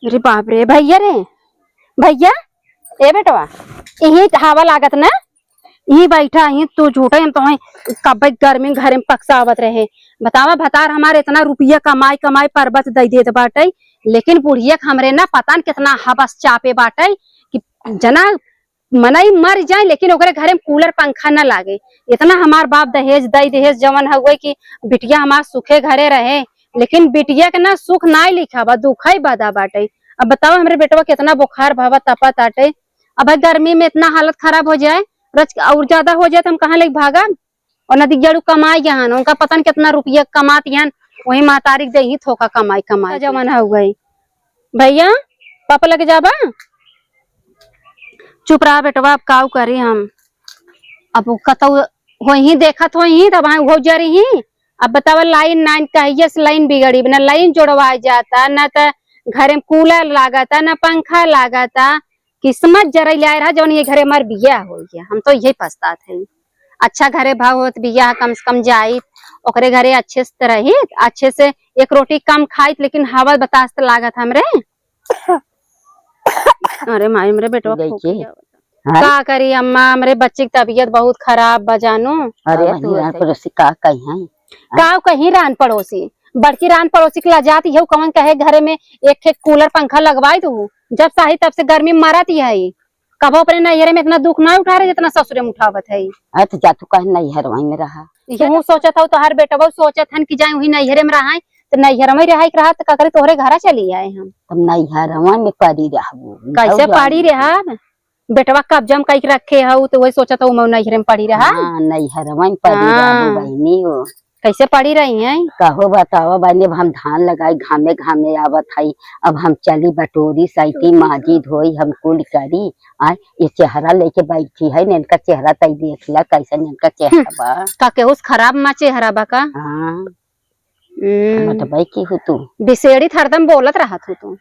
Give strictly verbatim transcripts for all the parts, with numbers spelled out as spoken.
अरे बाप रे, भैया रे, भैया, ए बेटवा, इही हवा लागत ना, इही बैठा ही तू, झूठे हम तोहे कब्बे गर्मी में घरे में पकसावत रहे। बतावा, भतार हमार इतना रुपया कमाई कमाई परबत दई देत बाटे, लेकिन बुढ़िया के हमरे ना पता न कितना हवस चापे बाटे कि जना मनई मर जाए, लेकिन ओकरे घरे में कूलर पंखा न लागे। इतना हमार बाप दहेज दई, दहेज जवन हउए कि बिटिया हमार सुखे घरे रहे, लेकिन बिटिया के ना सुख नाई लिखा बा, दुखई बदा बाटे। अब बतावा, हमरे बेटवा कितना बुखार भवा तपत आटे। अब गर्मी में इतना हालत खराब हो जाए, रच-, और ज्यादा हो जाए तो हम कहाँ लेके भागब? और नदी जड़ू कमाई गया हन, उनका पता न कितना रुपया कमाती हन, वही महतारी के देही थोका कमाई कमाई। जवन हो गई भैया, पापा लगे जाबा? चुप रहा बेटवा, अब काऊ करी हम, अब उ कतौ होई ही, देखत होई ही, तब हम हो जरी ही। अब बतावा, लाइन नाइन कहिए से लाइन बिगड़ी, न लाइन जोड़वा जाता, न त घरे में कूलर लागता, न पंखा लागता। किस्मत जरई लाए रहा जौन ये घरे हमार बियाह होई है, हम तो यही पछतात है। अच्छा घरे भाव होत बियाह, कम से कम जाइत, ओकरे घरे अच्छे से रहित, अच्छे से एक रोटी कम खाइत, लेकिन हवा बतास त लागत हमरे। अरे माई, हमरे बेटवा गई खोखी के? आवता। हाँ? का करी अम्मा, हमरे बच्ची की तबीयत बहुत खराब बा जानू। अरे अब तू रान ऐसे पड़ोसी का कही हैं? का कहीं रान पड़ोसी, बड़की रान पड़ोसी के लजात यहू कवन कहे घरे में एक एक कूलर पंखा लगवाई दू, जब चाही तब से गर्मी में मरत ही है। कबो अपने नैहरे में इतना दुख ना उठा रहे जितना ससुरे में उठावत है। अरे तो जा तू कहे नैहर वहीं में रहा। तू सोचत हो, तोहार बेटवा सोचत हन कि जाए वही नैहरे में रहा, तो नैहर में रहा के रहा, तो का करे तोहरे घरा चली आए हम। तब नैहर में पड़ी रहबू, कैसे पड़ी रहा? बेटवा कब्जा में कइके रखे हऊ, तो वही सोचत हऊ, मैं नैहरे में पड़ी रहा। हाँ, नैहरवा में पड़ी हाँ। रहबू बहिनी हो। कैसे पड़ी रही हैं? कहो बतावा बहिनी, अब हम धान लगाई, घामे घामे आवत हई, अब हम चली बटोरी, सैती, माजी, धोई, हम कुल करी। आ, ये चेहरा लेके बैठी है, इनका चेहरा तई देख ला, कैसन इनका चेहरा हम्म। बा। का केहू से खराब मा चेहरा बा का? हाँ। हम्म। बटबै की हो तू? बिसेड़ी त हरदम बोलत रहत हो तू।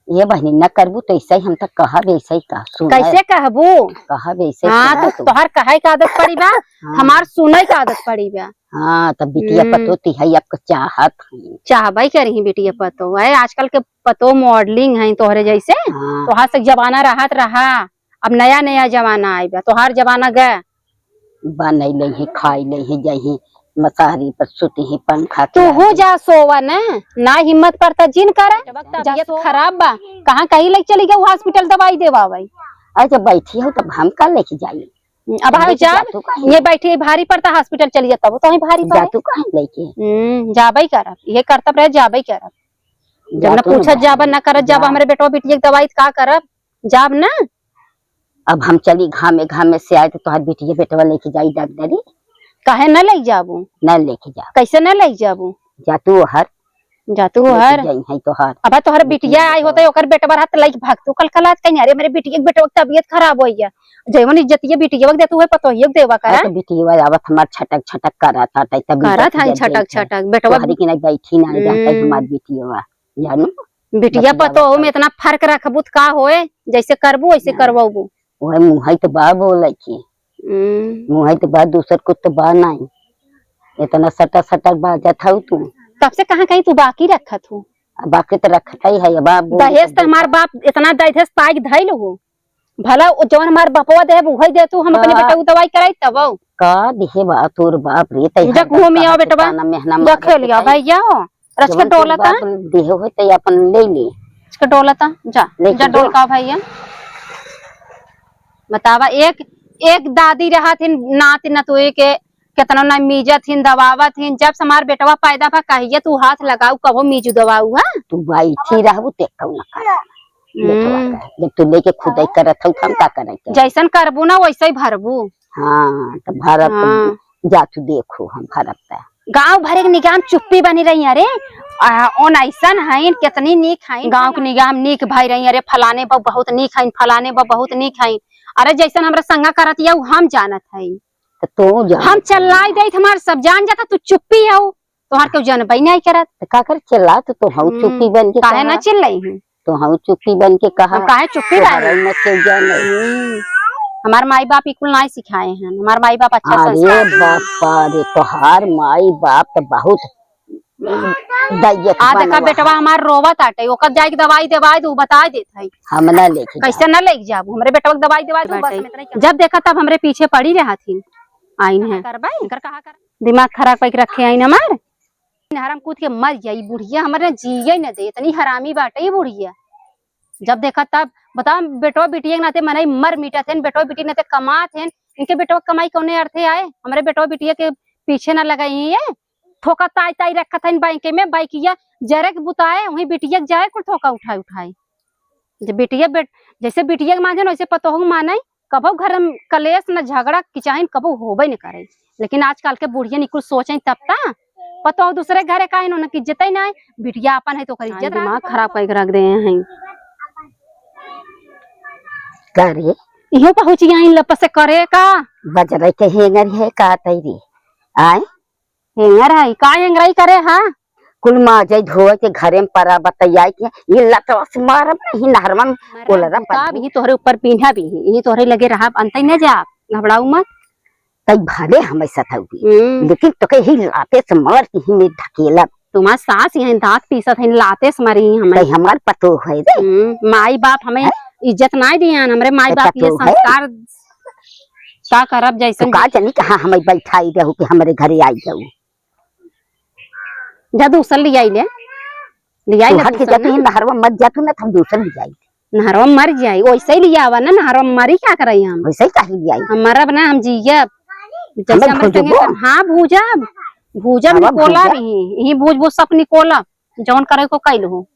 ये बहिनी, न करबू तो ऐसे ही हम तो कहब, ऐसे ही कह, सुन। कैसे कहबू? कहब ऐसे ही हाँ, कह तो तू। तोहार कहै का आदत पड़ी बा, हाँ। हमार सुनै का आदत पड़ी बा। हाँ, तो बिटिया हम्म। पतो तिहई आपको चाहत हई। चाहबै करी बिटिया पतो। है आजकल के पतो modeling है तोहरे जैसे। हाँ। तोहार से जमाना रहत रहा, अब नया नया जमाना आइबा, तोहार जमाना गए। बनई लेही, खाई लेही, जही मसारी पर सुती ही, पंखा तू चला हो दे। जा सोवा न, ना हिम्मत पड़ता जिन करे। तबियत खराब बा, कहाँ कहीं लेके चली गऊ hospital दवाई देवावे? अरे जब बैठी हो तब हम का लेके जाई? अब हम जा, जा तू कहीं ये ले। बैठी भारी पड़ता, hospital चली जाता, वो तो ही भारी जा पड़े। तू कहीं लेके? हम्म, जाबे करब, ये करतब रहे, जाबे करब। जब जा न तू पूछत ना जाबा, न करत जाबा, जा। हमरे बेटवा बिटिया के दवाई का करब? जाब ना। अब हम चली घामे घामे से आए तो तोहार बिटिया बेटवा लेके जाई डगडरी। काहे न ले जाबू? न लेके जा। कैसे न ले जाबू? जा तू हर। जा तू लेके हर। जाई है तोहार। अब तोहर बिटिया आई होते, ओकर बेटवा रहत लइके भागतू कलकलात कहीं, "अरे मेरे बिटिया के बेटवा के तबियत खराब होई है।" जैवन इज्जतिया बिटिया के देतू है, पतोहियो के देवा करा। अरे तो बिटिया आवत हमार छटक छटक करत हटे, तब करत है छटक छटक। बेटवा तोहरी के नहीं बैठी ना जाता हम्म। हमार बिटिया। जानू? बिटिया पतोह में इतना फर्क रखबू त का होए, जैसे करबू वैसे हाँ। करवाबू। वह मुँहई तो बा बोले की। हम्म। मुँहई तो बा, दूसर कुछ तो बा नहीं। इतना सटा सटा बाजत हऊ तू। तब से कहाँ कहीं तू बाकी रखत हो? अब बाकी तो रखत ही है, अब बाप बोले दहेज तो तो हमार बाप इतना दहेज पाइक धइल हो। भला वो जवन हमार बपवा देब, उहई दे तू, हम अपने का? बेटा उ दवाई कराई तब। का दिहे बा तोर बाप रे, तई जा हर घूम दस आओ साल बेटवा। पुराना मेहना जा मारत खेल आओ है। भैया हो। रच के जवन तोर डोलता। बाप दिहे हो, तई अपन ले ले। रच के डोलता, जा, लेके जा जो। डोल का भैया। बतावा, एक, एक दादी रहत हिन, नाती नतुई के केतना ना मीजत हिन, दबावत हिन। जब से हमार बेटवा पैदा भा, कहिए तू हाथ लगाऊ, कबो मीजू दबाऊ, हाँ? तू बैठी रहबू, ते कौन कर? बेटवा हम्म। का, जब तू लेके खुदै करत हऊ, त हम का करे के? जैसन करबू ना, वैसे ही भरबू। हाँ, त भरब त हाँ। जा तू देखू, हम भरब त। गाँव भरे के निगाह में चुप्पी बनी रही, अरे, आ, ओन ऐसन हईन, कितनी नीक हईन। गाँव के निगाह में नीक भई रही, अरे, फलाने बा बहुत नीक हईन, फलाने बा बहुत नीक हईन। अरे, जैसन हमरा संगा करत या, उ हम जानत हई। त तू जान हम चल्लाई देत, हमार सब जान जाता, तू चुप्पी हऊ, तोहार केहू जानबे नहीं करत। त का कर चिल्ला, तू तो हऊ हम्म, चुप्पी बन के काहे ना कहा? चिल्लाई हूँ? तो हऊ चुप्पी बन के कहा? हम काहे चुप्पी तोहरा बानी? न केहू जाने। हम्म, हमार माई बाप ई कुल नहीं सिखाए हैं, हमार माई बाप अच्छा अरे संस्कार दिए। बापा रे, तोहार माई बाप तो बहुत दइये के आ देखा बनवा। बेटवा हमार रोवत आटे, ओकर जाइके दवाई देवाई दू, बताइ देत है। हम ना लेके कैसे जाब। ना लेके जाब? हमरे बेटवा के दवाई देवाई दू, बस बाटे। हम इतना ही कहब। जब देखा तब हमरे पीछे पड़ी रहत ही। आइन है। करबा, इनकर कहा कर। दिमाग खराब करके रखे आइन हमार। नहरम कूद के मर जाई बुढ़िया, हमरे जिए न दे, इतनी हरामी बाटे ई बुढ़िया। जब देखा तब बताओ, बेटवा बिटिया के नाते मनई मर मिटत हैं, बेटवा बिटिया के नाते कमात हैं, इनके बेटवा के कमाई कौने अर्थे आए? हमरे बेटवा बिटिया के पीछे ना लगाई हैं ये, ठोका ताई ताई रखत हैं बाइके में, बाइकिया जरे के बुताए, वहीं बिटिया के जाए कुल ठोका उठाए उठाए। जब बिटिया बेट-, जैसे बिटिया के माने वैसे पतोहू के माने, कबो घर में कलेश न झगड़ा किचाहिन कबो होबे न करे। लेकिन आजकल के बुढ़िया निकुल सोचे तब ता पतोह दूसरे घरे का इन्होंने की इज्जत ही ना है, बिटिया अपन है तो ओकर इज्जत दिमाग खराब करके रख दे हैं। का रे? इहो पहुँच गया इन लपस से करे का? बजरे के हेंगर है का तैरी? आए? हेंगर है, का हेंगराई करे हा? कुल माजे धोए के घरे में परा बतैया के, ये लटवा से मारब नहीं, नहरवा में मरब कोलरा भूताब, बदबू। यही तोहरे ऊपर पीन्हा भी, यही तोहरे लगे रहब, अंतई न जा, घबराऊ मत। तई भले हमें सताउगी, हम्म। लेकिन तोके ही लाते से मार के ही में ढकेलब। तुम्हार सास यहाँ दांत पीसत है, लाते से मारी हमें। तई हमार पतोह है रे। हम्म, माई बाप हमें हैं? इज्जत नाई दियान, हमरे माई तई बाप ये पतोह है? संस्कार का करब जैसन तो का जानी कहाँ हमें बैठाई रहू कि हमरे घरे आई जाऊ। जा दूसर लियाई ले, लियाई तू ले हट के दूसर जा, तू ना। ही नहरवा मत जा, तू ना, हम दूसर लियाई। नहरवा मर जाई, वैसे ही लियावा ना, नहरवा मरी क्या करई हम? वैसे ही काहे लियाई? हम मरब ना, हम जियब। जैसे हमें हमरे संगे भूजबो? कर-, हाँ, भूजब, भूजब हवा निकोला भूजा। भी, यही भूज भूज सब निकोला, जौन करे को कैल हो।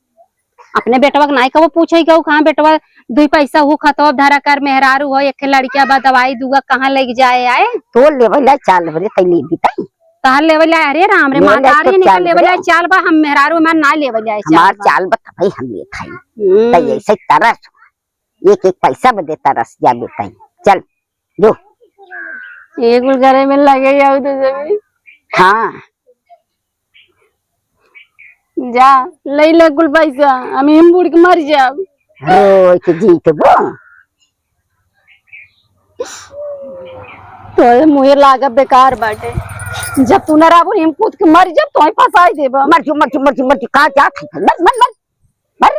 अपने बेटवा के नाई कबो पूछे गऊ, कहाँ बेटवा दुई पैसा हो खतवा धरा कर, मेहरारू हो, एक लड़किया बा, दवाई दुआ कहाँ लेके जाए आए? तो लेवे ला चाल बरे तई ले दी तई। तहार लेवे ला, अरे राम रे, लेवे ला माता रे, तो निकल चाल लेवे ला बरे। चाल बा, हम मेहरारू हमार ना लेवे ला चाल हमार बा। चाल बा तबे हम ले खाई। हम्म। तई ऐसे तरस, एक एक पैसा बदे तरस जा बेटा। चल, जो। ये कुल करे में लगे जाऊ तो जमीन। हाँ। जा, ले ले कुल पैसा, हम हिम बूढ़ के मर जाब। रोई के जीतबो। तोरे मुँहे लागब बेकार बाटे। जब तू ना रहबो, हिम कूद के मर जाब, तोही फंसाई देबा। मर जो, मर जो, मर जो, मर जो, कहाँ जात है? मर, मर, मर, मर।